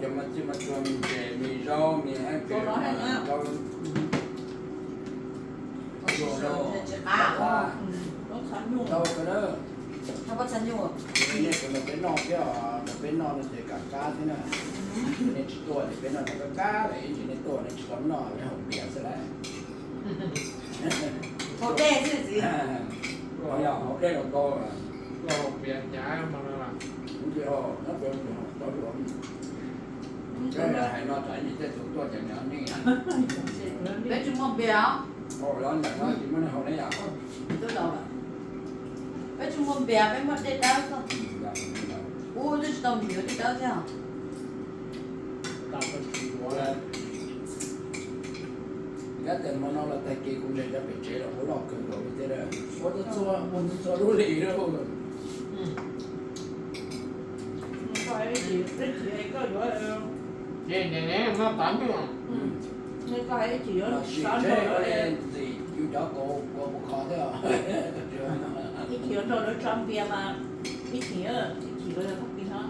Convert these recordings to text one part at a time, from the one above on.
Cov mas txij mas tsuag me ntses, me zaub, me zaub, nej tsuas nrog peb noj thiab, nrog peb noj no ces kam kab thiab na. Nej tsis tuaj ces peb noj no kab kab lawm, ib ntsis nej tuaj nej tsis tau noj, peb haus npias xwb lawm. Haus dej xwb txiv. Haus dej los tau. Kuv tsis haus, nyob pem kuv haus tau dua. Hais no tsam ib ntsis tej tus tuaj ces nws nej. Peb tsis muaj npias os. Haus los ntawm no tsis muaj neeg haus ne yom. Peb tsis muaj npias, peb muaj dej dawb xwb. Ub, twb tsis tau npias dej dawb thiab. Kab tes hmo no los tag kis kuv nres rau pem tsev los kuv loj kawg nkaus li thiab. Ua txhua, ua txhua lub hlis lawm. Ces nim no noj tav nyuj. Sim tseg ua ntxim yus cov kaus kuv kho thiab. Ib chim yuav nrog lawv tso npias mas ib chim, ib chim yuav yog tag kis no.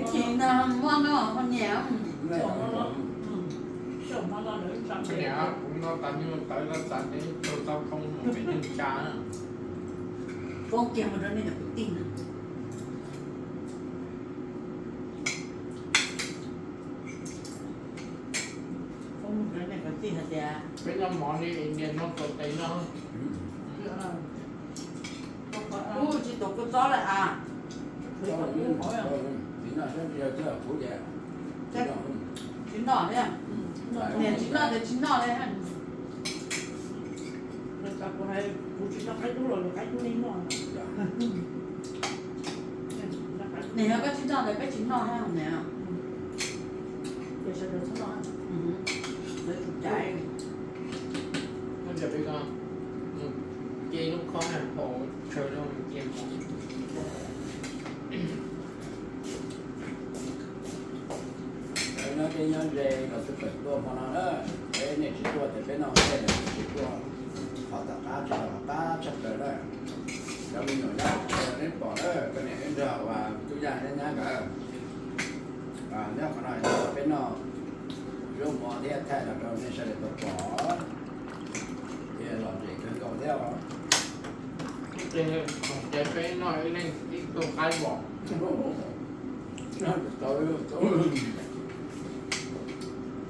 Ib chim no muab no ho nyiam. Kuv noj tav nyuj tawv txav txav tau tau poob pem neej tsa. Poob kiag mus rau nej niam kwv tij na. Peb noj mov li India noj tau tes no. Ub, tsis tuav kua txob lawm as. Tsis noj li, niam tsis noj ces tsis noj li. Kuv tsis noj qaib dub los qaib dub nej noj. Nim no koj tsis noj ntawd peb tsis noj thiab niam. Ces sawv daws txhob noj. Lawv tsum caiv. Ces lub khob na hauv tsawg lub ces mov. Nyob deb nyob ze los xwb pem tuaj hmo no na. Peb niam tsis tuaj ces peb noj tej niam tsis tuaj, qhov tom qab tsis tau qab tshaj plaws na. Cov me nyuam yaus neb pom na, koj niam ib nrog uas tub yaj thiab nyab nkawd nyob qhov no, peb noj zaub mov thiab thaij los rau nej sawv daws tau pom. Ces lom zem kawg nkaus thiab os. Ces peb noj ib leeg ib tug qaib pom.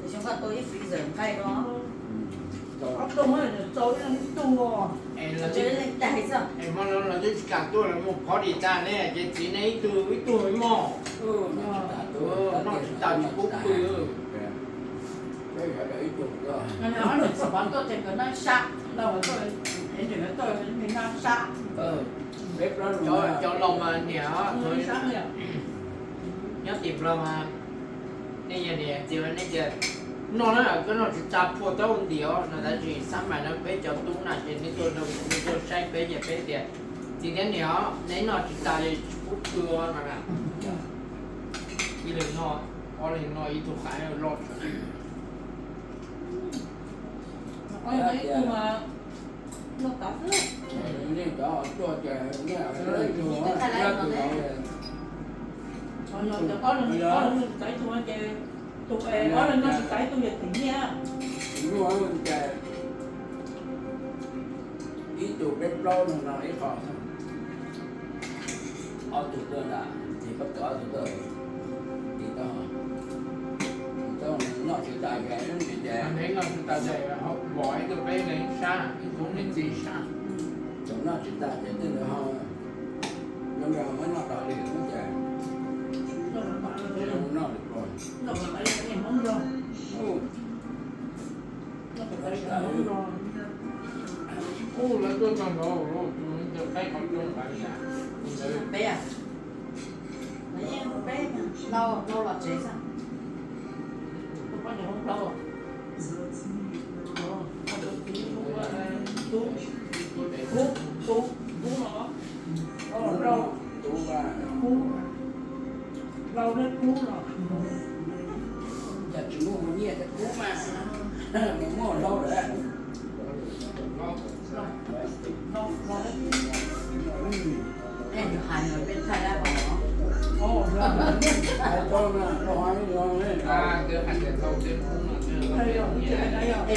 Xyoo koj tua ib freezer nqaij no. Ob tug, tau ib leeg ib tug. Es hmo no los twb tsis kam tuaj, lawv mus party tas ne, ces txiv nej ib tug ib tug ib mos. Noj tsis tas tsis pub pw. Ob leeg tsis pov tuaj ces nkawd noj sab, es nkawd tuaj me noj sab. Cov laus mas niam, nyob tim Nplog mas nej yog niam txiv nej tias noj na, koj noj tsis tas phua tau ntiav no tab sis xab mais no peb cov tub na ces nej tuaj, nej tuaj saib peb ces peb tias txiv thiab niam, neb noj tsis tas li tsis pub pw no na. Ib leeg noj, ob leeg noj ib tug qaib loj. Tus ob leeg noj tsis tas ib tug yog tim nyiaj. Ib tug peb plaub no no ib qho. Ob tug tuaj ntag, ces pab tug ob tug tuaj, ces tau, tau noj tsis tas ces noj tsis tas ces vov ib tug peb leeg sab, ib tug nej txiv sab. Thaum noj tsis tas ces tej ntawd ho, noj muab noj tau li ces noj li ko. Ub, lawv tuaj txog nkaus, tus qaib qhov rooj ntawd. Peb, peb, Hlau, Hlau los tsev xwb. Tus poj niam hu Hlau. Tus txiv hu Tub, Tub, Tub no. Hlau, Tub, Hlau thiab Tub no. Cas tsis muaj hu Nyiaj thiab Kub mas, nws muaj Hlau lawm. Es nws hais no peb thaij dab hov. Es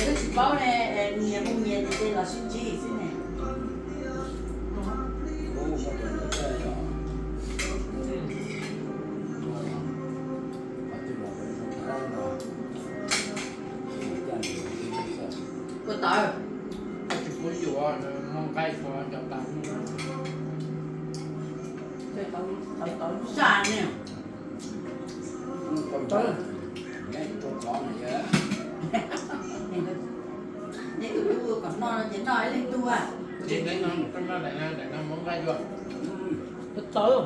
koj tsis paub ne, nyias mus nyias ces los sib ntsib xwb ne. Ua tawv, tsis pub yuav, muaj nqaij tso cov tas. Saj ne. Tawv. Neb tus tub kom noj no ces noj ib leeg tug. Tawv.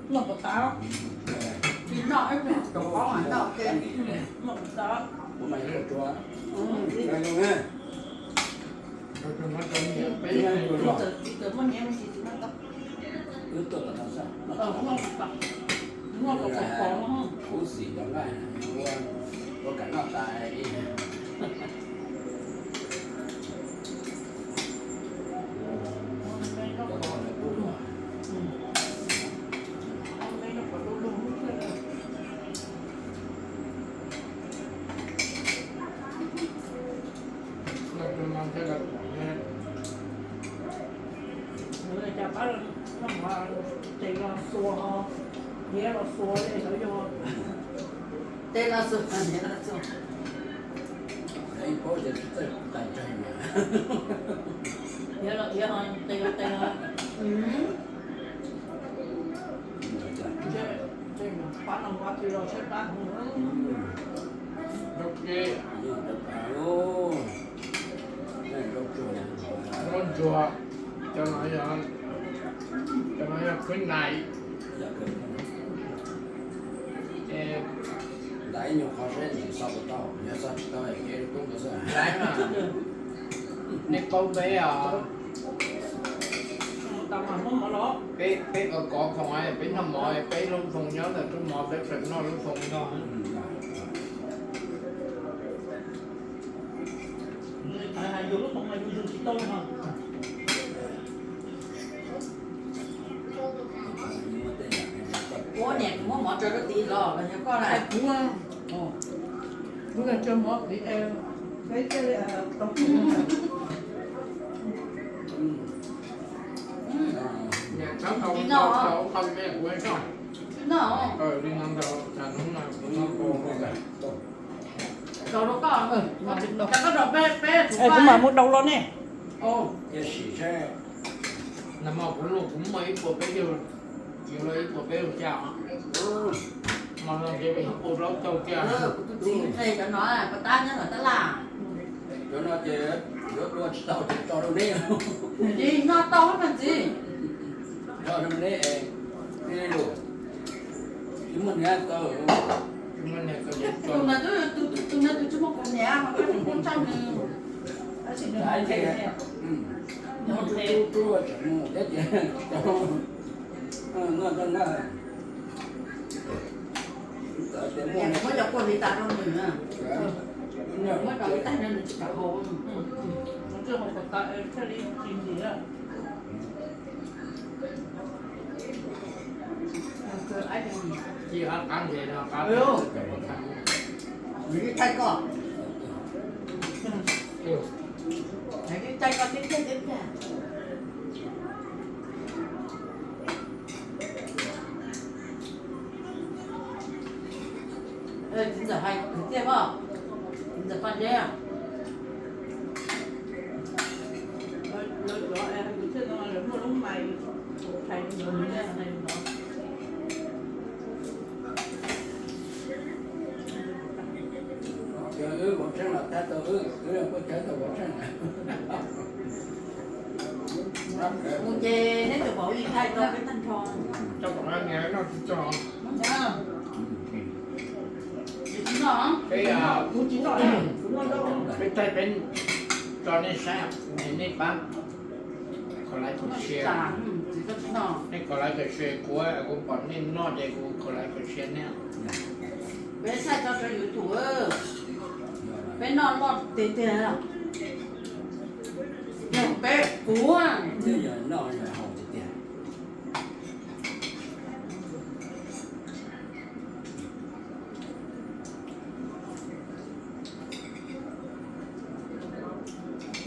Noj kom tas. Tsis noj ib pliag rau qoob mas noj ke. Noj kom tas. Tsis muaj nyiaj me ntsis tsis noj tau. Kuv xim cov nqaij ua kam noj tas. Tes los xuas, hniav los xuas, tes los xuas, hniav los xuas. Hniav los hniav, tes los tes. Pab no pab twg los saib pab hov. Zaub ntsuag, cov no yog khwb nais. Ntawm ib nyuag qhov saib nws xav puas tau, yog xav tsis tau ces tub ntawd xwb. Nej paub peb, peb kov kov khoom, peb noj mov, peb lub foom nyob ntawm rooj mov, peb tseem noj lub foom no. Ua niam kuv muab mov tso rau tid los los yog koj na. Kuv, kuv tso mov tid, peb thiaj li tau. Tsis noj, tsis noj. Rau koj, koj rau peb, peb tus kuv mam mus daus los ne. Nag hmo kuv luaj kuv muaj ib puas peb caug, yuav luag ib puas peb caug xya. Mas no ces ib puas plaub caug kiag. Kuv tus txiv nqe cov no puas tab nyob ntawm tab laj. Cov no ces yuav dua tsis tau ces tso rau neb. Tsis noj tau mas txiv. Tso rau neb es, neb lus. Tsis muaj niam tau. Tus no twb, tus no tus tsis muaj kuv niam mas koj tsis pub tso nws. Tab sis nws hais tias, muaj cov kua hliv tas rau nws, muab rau ib tag no nws tsis kam haus. Thaij koj, thaij koj tib thaij tib thaij. Txiv ntxawm hais kwv tij os, txiv ntxawm Paj Ntseb. Mus ces neb tus vauv yeej thaij tau peb tag nrho. Tsis noj, kuv tsis noj, peb thaij peb tso nej saib, nej pab comment like, share, nej comment like, share kuv, kuv pom nej noj ces kuv comment like, share nej. Peb thaij tso rau YouTube, peb noj loj tiag tiag. Peb Kuv twb yog noj yog haus tiag tiag.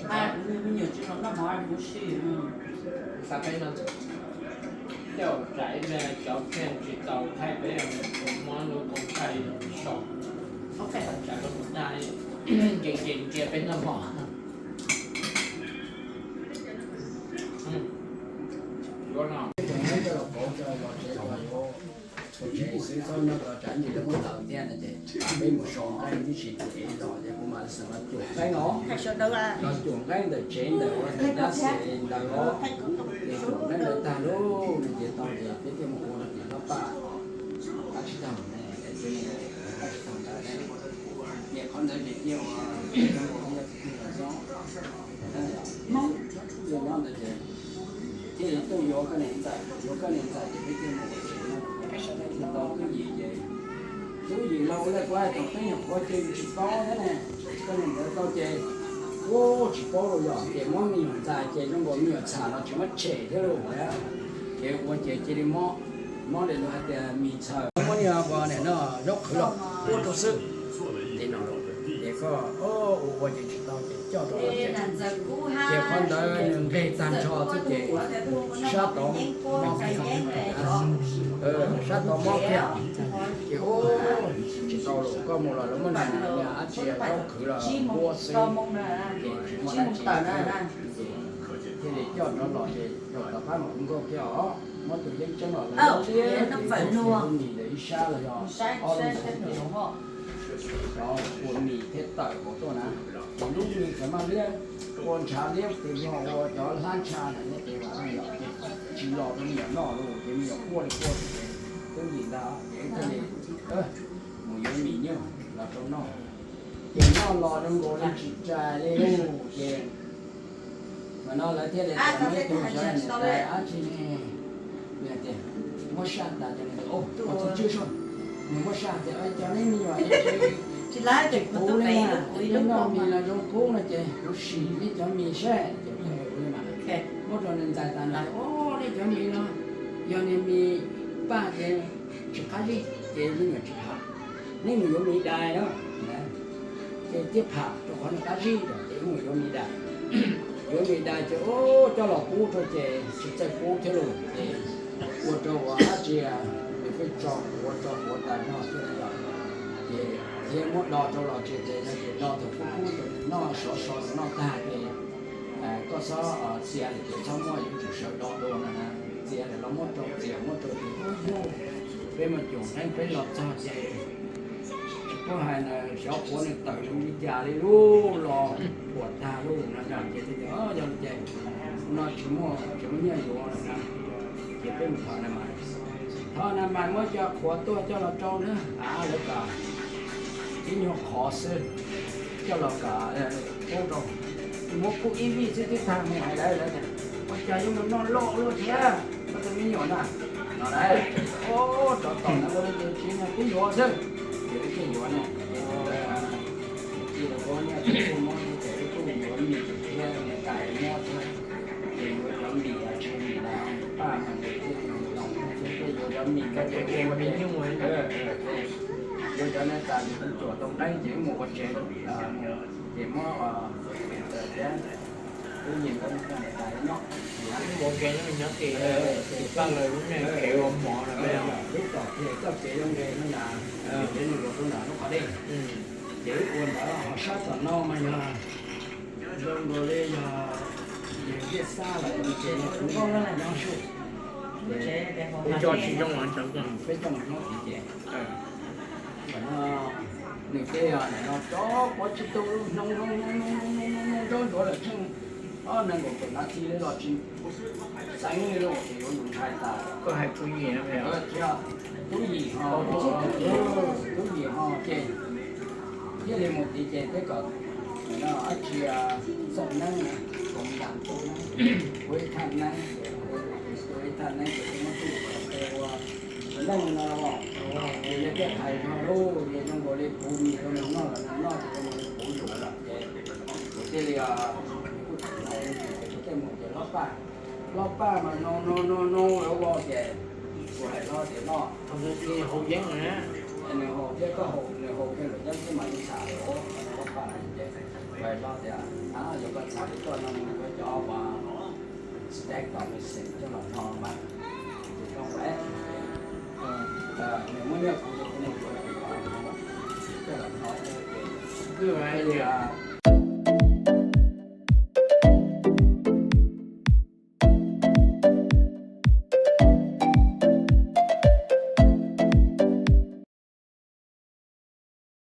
Me nyuam tsis tau noj mov kuv si. Xav peb no, tej zaum tsam ib pliag cov pheej tsis tau thaij peb, mob lub koom thaij so, tsam koj mus tag nkees ces ntsia peb noj mov. Tsev xwb txhob nyob tov tsam ntsis lawv muab tawm thiab no ces peb mus sau nqeeb tib si ces los ces kuv mam li xav los cuam nqeeb os, los cuam nqeeb ntawm tsev ntawm ua ntawm dab xis ntawd os, ces cuam nqeeb ntawd tag lub no ces tau ces peb thiaj mus ua no ces hlob Paj, Paj Tsib Taug ne, Paj Tsib Taug ntawd ne, ces qhov ntawd ces thiaj ua zoo nkaus li yog tus twg los zoo, Hmoob, yog nyob ntawd ces thiaj li tuaj yuav koj niam ntxawm, yuav koj niam ntxawm ces peb thiaj mus ua tsev no, tau Tub Yim ces, Tub Yim laug ua laj kuv hais thaum peb nyuam qhuav ces yus tsis paub thiab ne, koj niam ntxawm tau ces, ub, tsis paub los yog ces muab me nyuam ntxais ces zoo nkaus me nyuam txham los tsis muab tshem thiab lauj, ces ua ces cia li mob, mob li lawv hais tias mis txhaws, muab niag ua niam no zaub qhwv los ua rau xwb. Ces no, ces koj ua ua ces tsis tau ces coj rau ces, ces qhov ntawd nws nqeg tag nrho xwb ces sab tod mob kiag, sab tod mob kiag, ces ua tsis tau los koj mus los lawv muab niag dab tsi zaub qhwv los ua xwb, ces tsis muaj dab tsi, ces thiaj li coj rov los ces rau tom qab mus kuv nkauj kiag os, muab tus yeeb tseeb los lawv liab tus mis ntawm ib sab los yog ob lub ntawd ces cov ua mis thiaj tawm hauv tuaj na, ces lub mis txawm maj liab, ua ntshav liab tes yog ua cov hlab ntsha ntawd ces tsis los rau me nyuam noj lauj, ces me nyuam quaj li quaj ces Tub Yim ntag ces thiaj li mus yuav mis nyuj los rau noj, ces noj los zoo nkaus li tsis rais li lauj ces Mas no lawv thiaj li tias muaj ib tug xyov niam tais dab tsi ne, tias muab saj tas ces nws tias, tus tswv sua, nws muab saj tias cov neb me nyuam tsis qub li, neb noj mis los zoo qub no ces kuv sim neb cov mis saib ces muab rau nws ntxais tas nws tias, o, neb cov mis no yog niag mis paj ces tsis qab zib ces me nyuam tsis pham, neb mus yuav mis dais na. Ces thiaj pham rau qhov nws qab zib ces mus yuav mis dais. Yuav mis dais ces coj los pub rau ces tsis txawj pub thiab lauj ces ua rau ua dab tsi nws pheej tso quav tso quav tas noj thiab no. Ces thiaj muab do rau los tsev ces no ces do thaum kub kub ces nws noj sov so nws noj tag ces koj txhob txia lawm ces txhob muab yuav tsum sawv do dua no na. Txia lawm los muab rau txias muab rau ces ub yug, peb mus cuam nqeeb peb los txog ces tsis paub hais na, xyov quav nws tawm zoo li cas li lub los puas tag lub no ces tias yog li ces no tsis muaj tsis muaj nyiaj yuav lawm na, ces peb mus thov na mas. Thov na mas muab cov qhuav tuaj coj los rau na, av lawv kom ib nyuag qhov xwb, coj los kom pub rau, muab pub ib vij xwb twb tag mus hais lawv, lawv tias ua cas yuav mus noj loj luaj thiab koj tus me nyuam na, no lauj. Rov tom no ua li ces tsis no twb yuav xwb, ces lawv thiaj yuav na. Ces lawv ua nyiaj txiag kuj muab ces wb kuj yuav mis thiab niam tais nyob thiab, ces yuav cov mis tsis mis las paj mas nws thiaj zoo thiab, yuav cov mis koj ces ua nyuj, yuav cov no tas ces kuv cuam tau nqeeb ces wb mus ua tsev, ces muab tawm thiab, wb nyiam nkauj niam tais nyob. Ua ke nyob ces paj lawv lub neej kev ua mov no, wb tom kiag txoj kev zoo nqe no na, ces nws luag rau nram lub qhov dej, ces wb ua ntawd ho sab tom no mas yog zoo nkaus li yog yawg Ntiaj Xab lawv tus tsev no kuv nyob sub, peb tsis zoo, peb coj mus nyob tiv ces nws tej no cov quav tsis tu hnoo hnoo hnoo hnoo hnoo nrov nrov lawm tsheej ob nees nkaum tawm na ti li los tsis xeev li lauj, ces yuav ntshai tas. Koj hais Tub Yim no thiab, Tub Yim ho, Tub Yim ho ces thiaj li mus tiv ces thiab kom dab tsi Txooj Neeb, Koov Ntas Txooj Neeb, ua ib thaj neeb, ua ib thaj neeb ces thiaj muab tuj kom ua neej no, ces yog thiaj hais no lauj, ces zoo nkaus li puv mis rau nws noj los nws noj ces zoo nkaus li puv yus lawm ces kuv thiaj li kuj tham hais ces kuv Mus ces Hlob Paj, Hlob Paj mas no no no no lawv ua ces kuv hais Hlob tias Hlob, nws haus thiab koj haus, nws haus kiag luam yeeb xwb mas yeej txhav li os. Hlob Paj hais ces kuv hais Hlob tias, yog koj txhav li koj no mus yuav cov uas staff tom nws xeem coj los hno mas, ces zoo, nws muab nyiaj kuv ces kuv mus yuav cov coj los hno ces,